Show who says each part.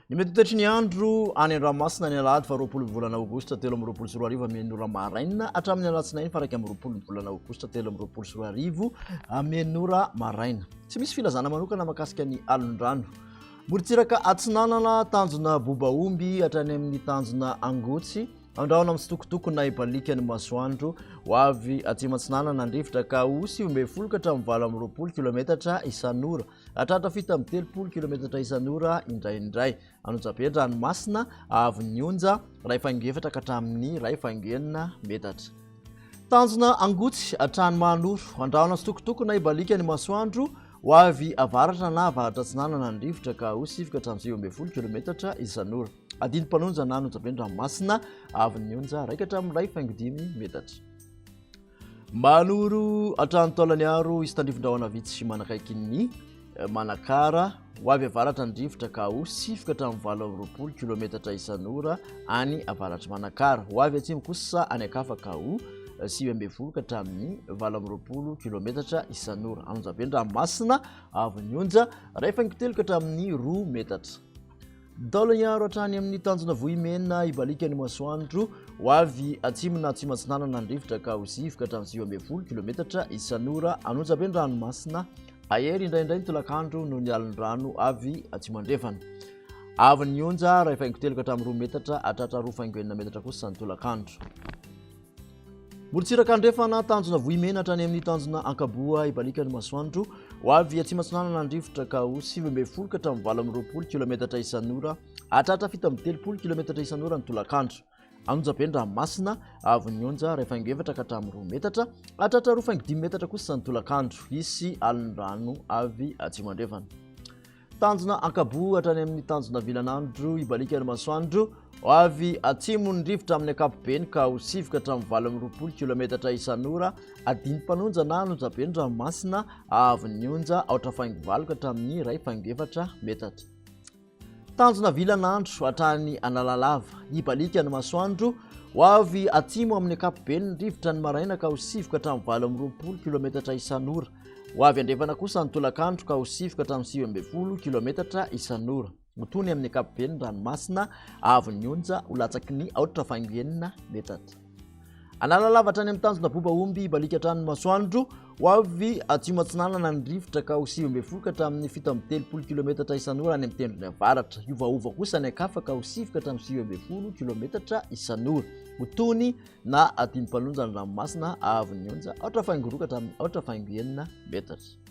Speaker 1: Ny mety ho toetry ny andro any an-dranomasina ny alahady faha 20 ny volana aogositra 2023 amin'ny ora maraina hatramin'ny alatsinainy faha 21 ny volana aogositra 2023 amin'ny ora maraina. Tsy misy filazana manokana mahakasika ny alon-drano. Morontsiraka atsinanana, tanjona Bobaomby hatrany amin'ny tanjona Angotsy. Andrahona amin'ny tsitokotoko na hibaliaka ny masoandro. Ho avy atsimo atsinanana ny rivotra ka ho 19 ka hatramin'ny 28 kilometatra isan'ora. Hatratra 37 kilometatra isan'ora indraindray. An'Onjabe ranomasina, haavon'ny onja, 1.4 ka hatramin'ny 1.6 metatra. Tanjona Angotsy hatrany Mahanoro. Andrahona tsitokotoko na hibaliaka ny masoandro. Ho avy avaratra na avaratra atsinanana ny rivotra ka ho 9 ka hatramin'ny 19 kilometatra isan'ora. Adidim-panonja na an'Onjaben-dranomasina, haavon'ny onja, iray ka hatramin'ny 1.5 metatra. Manoro hatrany Taolagnaro, hisy tandrifin-drahona vitsy manakaiky ny eh, Manakara. Ho avy avaratra ny rivotra ka ho sivy ka hatramin'ny 28 kilometatra isan'ora any avaratr'i Manakara. Ho avy atsimo kosa any ankafa ka ho 19 ka hatramin'ny 28 kilometatra isan'ora. Anonjaben-dranomasina, haavon'ny onja, 1.3 ka hatramin'ny 2 metatra. Taolagnaro hatrany amin'ny tanjona Vohimena, hibaliaka ny masoandro, ho avy atsimo na atsimo atsinanana ny rivotra ka ho sivy ka hatramin'ny 19 kilometatra isan'ora. An'Onjabe ny ranomasina, hahery indraindray ny tolakandro noho ny alin-drano avy atsimo andrefana. Avy ny onja, 1.3 ka hatramin'ny 2 metatra, hatratra 2.6 metatra kosa ny tolakandro. Morontsiraka andrefana, tanjona Vohimena hatrany amin'ny tanjona Ankaboa, hibaliaka ny masoandro. Ho avy atsimo atsinanana ny rivotra ka ho 19 ka hatramin'ny 28 kilometatra isan'ora, hatratra 37 kilometatra isan'ora ny tolakandro. Anonjabe ny ranomasina, avon'ny onja 1.4 ka hatramin'ny 2 metatra, hatratra 2.5 metatra kosa ny tolakandro. Hisy alin-drano avy atsimo andrefana. Tanjona Ankaboa hatrany amin'ny tanjona Vilanandro, hibaliaka ny masoandro. Ho avy atsimo ny rivotra amin'ny ankapobeny ka ho sivy ka hatramin'ny 28 kilometatra isan'ora. Adinam-panonja na an'Onjabe ny ranomasina, haavon'ny onja 4.8 ka hatramin'ny 1.4 metatra. Tanjona Vilanandro hatrany Analalava, hibaliaka ny masoandro. Ho avy atsimo amin'ny ankapobeny ny rivotra ny maraina ka ho sivy ka hatramin'ny 28 kilometatra isan'ora. Ho avy andrefana kosa ny tolakandro ka ho sivy ka hatramin'ny 19 kilometatra isan'ora. Ho tony amin'ny ankapobeny ny ranomasina, haavon'ny onja ho latsaky ny 4.6 metatra. Analalava hatrany amin'ny tanjona Boba Omby hibaliaka hatrany ny masoandro. Ho avy atsimo atsinanana ny rivotra ka ho 19 ka hatramin'ny 37 kilometatra isan'ora any amin'ny tendrony avaratra. Hiovaova kosa any ankafa ka ho 9 ka hatramin'ny 19 kilometatra isan'ora. Ho tony na adin'ny mpanonja ny ranomasina haavon'ny onja 4.2 ka hatramin'ny 4.6 metatra.